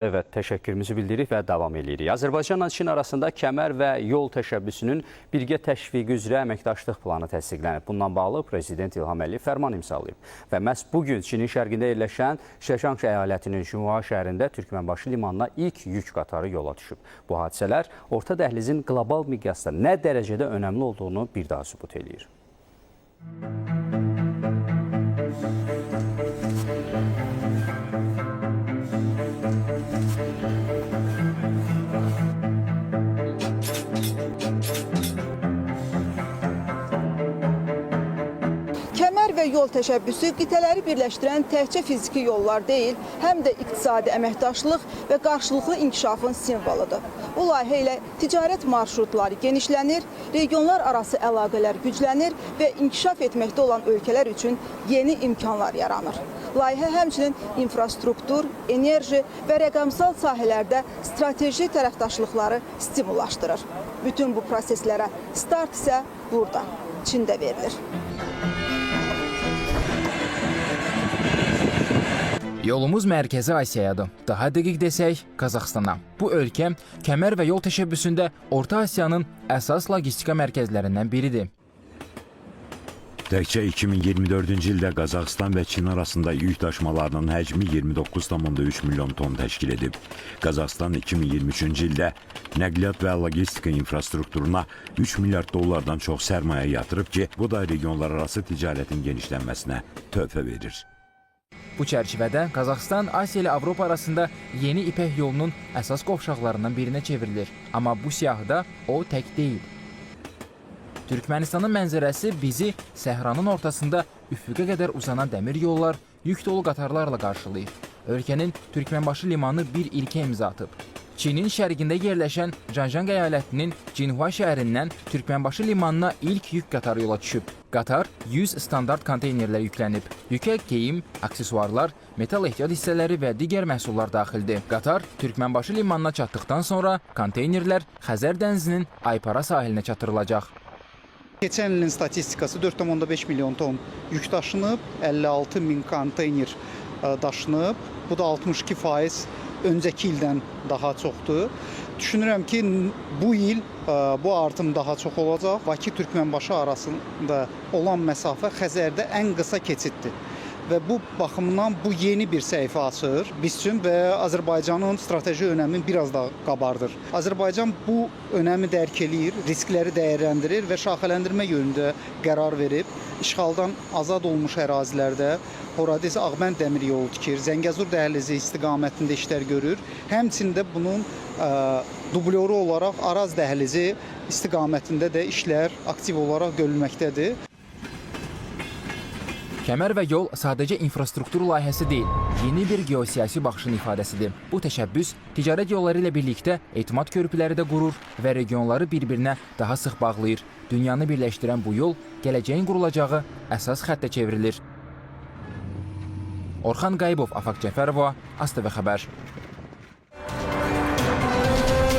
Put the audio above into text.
Evet, təşəkkürümüzü bildiririk və davam edirik. Azərbaycanla Çin arasında kəmər və yol təşəbbüsünün birgə təşviqi üzrə əməkdaşlıq planı təsdiqlənib. Bundan bağlı Prezident İlham Əliyev fərman imzalayıb. Və məhz bu gün Çinin şərqində yerləşən Şəşanq əyalətinin Jinhua şəhərində Türkmənbaşı limanına ilk yük qatarı yola düşüb. Bu hadisələr Orta Dəhlizin qlobal miqyasda nə dərəcədə önəmli olduğunu bir daha sübut eləyir. Kəmər və yol təşəbbüsü qitələri birləşdirən təkcə fiziki yollar deyil, həm də iqtisadi əməkdaşlıq və qarşılıqlı inkişafın simvoludur. Bu layihə ilə ticarət marşrutları genişlənir, regionlar arası əlaqələr güclənir və inkişaf etməkdə olan ölkələr üçün yeni imkanlar yaranır. Layihə həmçinin infrastruktur, enerji və rəqəmsal sahələrdə strateji tərəfdaşlıqları stimullaşdırır. Bütün bu proseslərə start isə burada, Çində verilir. Yolumuz Mərkəzi Asiyayadır. Daha dəqiq desək, Qazaxstana. Bu ölkə kəmər və yol təşəbbüsündə Orta Asiyanın əsas logistika mərkəzlərindən biridir. Təkcə 2024-cü ildə Qazaxıstan və Çin arasında yük daşımalarının həcmi 29,3 milyon ton təşkil edib. Qazaxıstan 2023-cü ildə nəqliyyat və logistika infrastrukturuna 3 milyard dollardan çox sərmayə yatırıb ki, bu da regionlararası ticarətin genişlənməsinə töhfə verir. Bu çərçivədə Qazaxıstan Asiya ilə Avropa arasında yeni İpək yolunun əsas qovşaqlarından birinə çevrilir. Amma bu siyahıda o tək deyil. Türkmənistanın mənzərəsi bizi səhranın ortasında üfüqə qədər uzanan dəmir yollar, yük dolu qatarlarla qarşılayır. Ölkənin Türkmənbaşı limanı bir ilkə imza atıb. Çinin şərqində yerləşən Zhanjiang əyalətinin Jinhua şəhərindən Türkmənbaşı limanına ilk yük qatarı yola düşüb. Qatar 100 standart konteynerlə yüklənib. Yükə geyim, aksesuarlar, metal ehtiyat hissələri və digər məhsullar daxildir. Qatar Türkmənbaşı limanına çatdıqdan sonra konteynerlər Xəzər dənizinin Aypara sahilinə çatdırılacaq. Keçən ilin statistikası 4,5 milyon ton yük daşınıb, 56 min konteyner daşınıb. Bu da 62% öncəki ildən daha çoxdur. Düşünürəm ki, bu il bu artım daha çox olacaq. Bakı-Türkmənbaşı arasında olan məsafə Xəzərdə ən qısa keçiddir. Və bu baxımdan bu yeni bir səhifə açır biz üçün və Azərbaycanın strateji önəmini biraz da qabardır. Azərbaycan bu önəmi dərk eləyir, riskləri dəyərləndirir və şaxələndirmə yönündə qərar verib. İşğaldan azad olmuş ərazilərdə Horadiz Ağbənd dəmir yolu tikir, Zəngəzur dəhlizi istiqamətində işlər görür. Həmçinin də bunun dublyoru olaraq Araz dəhlizi istiqamətində də işlər aktiv olaraq görülməkdədir. Kəmər və yol sadəcə infrastruktur layihəsi deyil, yeni bir geosiyasi baxışın ifadəsidir. Bu təşəbbüs ticarət yolları ilə birlikdə etimad körpüləri də qurur və regionları bir-birinə daha sıx bağlayır. Dünyanı birləşdirən bu yol gələcəyin qurulacağı əsas xəttə çevrilir. Orxan Qayıbov, Afaq Cəfərova, ASTV xəbər.